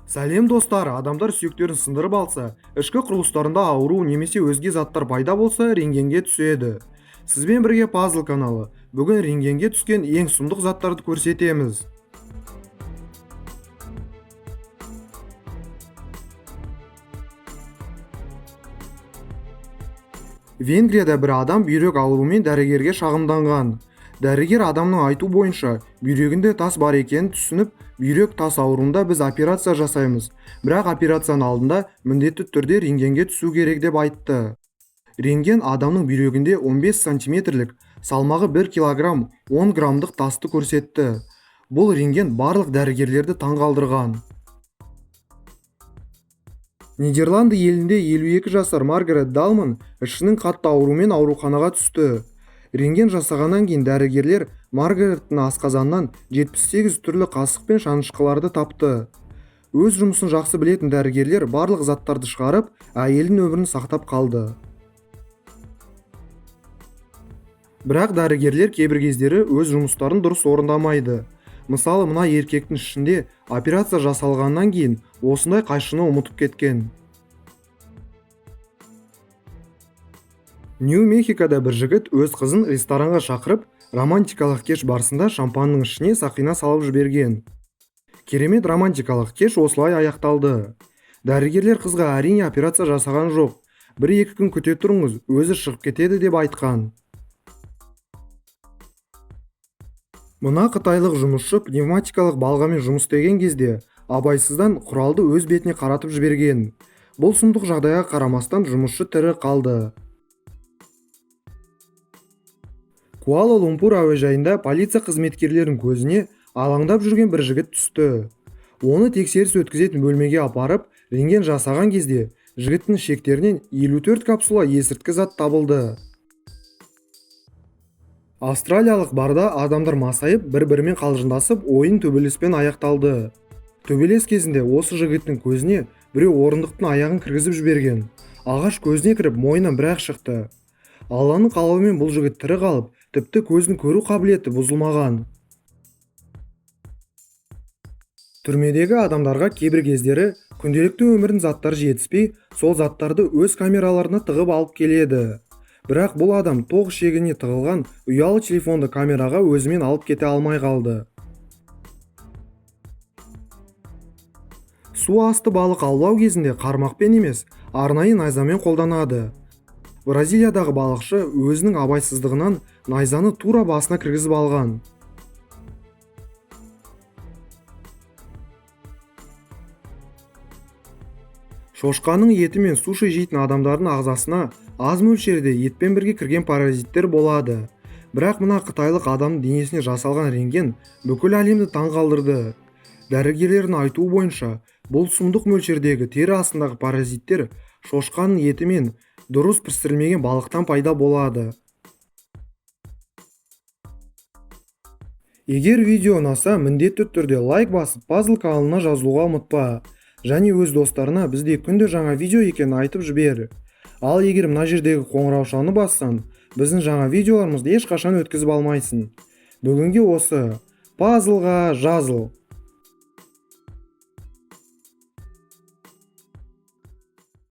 Сәлем, достар! Адамдар сүйектерін сындырып алса, ішкі құрылыстарында ауру немесе өзге заттар пайда болса, рентгенге түседі. Сізбен бірге Пазл каналы. Бүгін рентгенге түскен ең сұмдық заттарды көрсетеміз. Венгрияда бір адам бүйрек ауруымен дәрігерге шағымданған. Дәрігер адамның айту бойынша бүйрегінде тас бар екенін түсініп, бүйрек тас ауруында біз операция жасаймыз, бірақ операцияның алдында міндетті түрде рентгенге түсу керек деп айтты. Рентген адамның бүйрегінде 15 сантиметрлік, салмағы 1 килограмм 10 граммдық тасты көрсетті. Бұл рентген барлық дәрігерлерді таңғалдырған. Нидерланды елінде 52 жасар Маргарет Далман ішінің қатты ауруымен ауруханаға түсті. Рентген жасағаннан кейін дәрігерлер Маргареттің асқазанынан 78 түрлі қасық пен шанышқыларды тапты. Өз жұмысын жақсы білетін дәрігерлер барлық заттарды шығарып, әйелдің өмірін сақтап қалды. Бірақ дәрігерлер кейбір кездері өз жұмыстарын дұрыс орындамайды. Мысалы, мына еркектің ішінде операция жасалғаннан кейін осындай қайшыны ұмытып кеткен. Нью-Мехикода бір жігіт өз қызын ресторанға шақырып, романтикалық кеш барысында шампанның ішіне сақина салып жіберген. Керемет романтикалық кеш осылай аяқталды. Дәрігерлер қызға әрине операция жасаған жоқ. Бір-екі күн күте тұрыңыз, өзі шығып кетеді деп айтқан. Мына қытайлық жұмысшы пневматикалық балғамен жұмыс істеген кезде абайсыздан құралды өз бетіне қаратып жіберген. Бұл сұмдық жағдайға қарамастан жұмысшы тірі қалды. Куала-Лумпур әуежайында полиция қызметкерлерінің көзіне алаңдап жүрген бір жігіт түсті. Оны тексеріс өткізетін бөлмеге апарып, рентген жасаған кезде жігіттің ішектерінен 54 капсула есірткі зат табылды. Австралиялық барда адамдар масайып, бір-бірімен қалжыңдасып, ойын төбелеспен аяқталды. Төбелес кезінде осы жігіттің көзіне біреу орындықтың аяғын кіргізіп жіберген. Ағаш көзіне кіріп, мойнынан бір-ақ шықты. Алланың қалауымен бұл жігіт тірі қалып, тіпті көзінің көру қабілеті бұзылмаған. Түрмедегі адамдарға кейбір кездері күнделікті өмірдің заттары жетіспей, сол заттарды өз камераларына тығып алып келеді. Бірақ бұл адам тоқ ішегіне тығылған ұялы телефонды камераға өзімен алып кете алмай қалды. Су асты балық аулау кезінде қармақпен емес, арнайы найзамен қолданады. Бразилиядағы балықшы өзінің абайсыздығынан найзаны тура басына кіргізіп алған. Шошқаның еті мен суши жейтін адамдардың ағзасына аз мөлшерде етпен бірге кірген паразиттер болады. Бірақ мына қытайлық адамның денесіне жасалған рентген бүкіл әлемді таңғалдырды. Дәрігерлердің айтуы бойынша, бұл сұмдық мөлшердегі тері астындағы паразиттер шошқаның еті мен дұрыс пісірілмеген балықтан пайда болады. Егер видео ұнаса, міндетті түрде лайк басып, Пазл каналына жазылуға ұмытпа. Және өз достарына бізде күнде жаңа видео екенін айтып жібер. Ал егер мына жердегі қоңыраушаны бассаң, біздің жаңа видеоларымызды ешқашан өткізіп алмайсың. Бүгінге осы. Пазлға жазыл.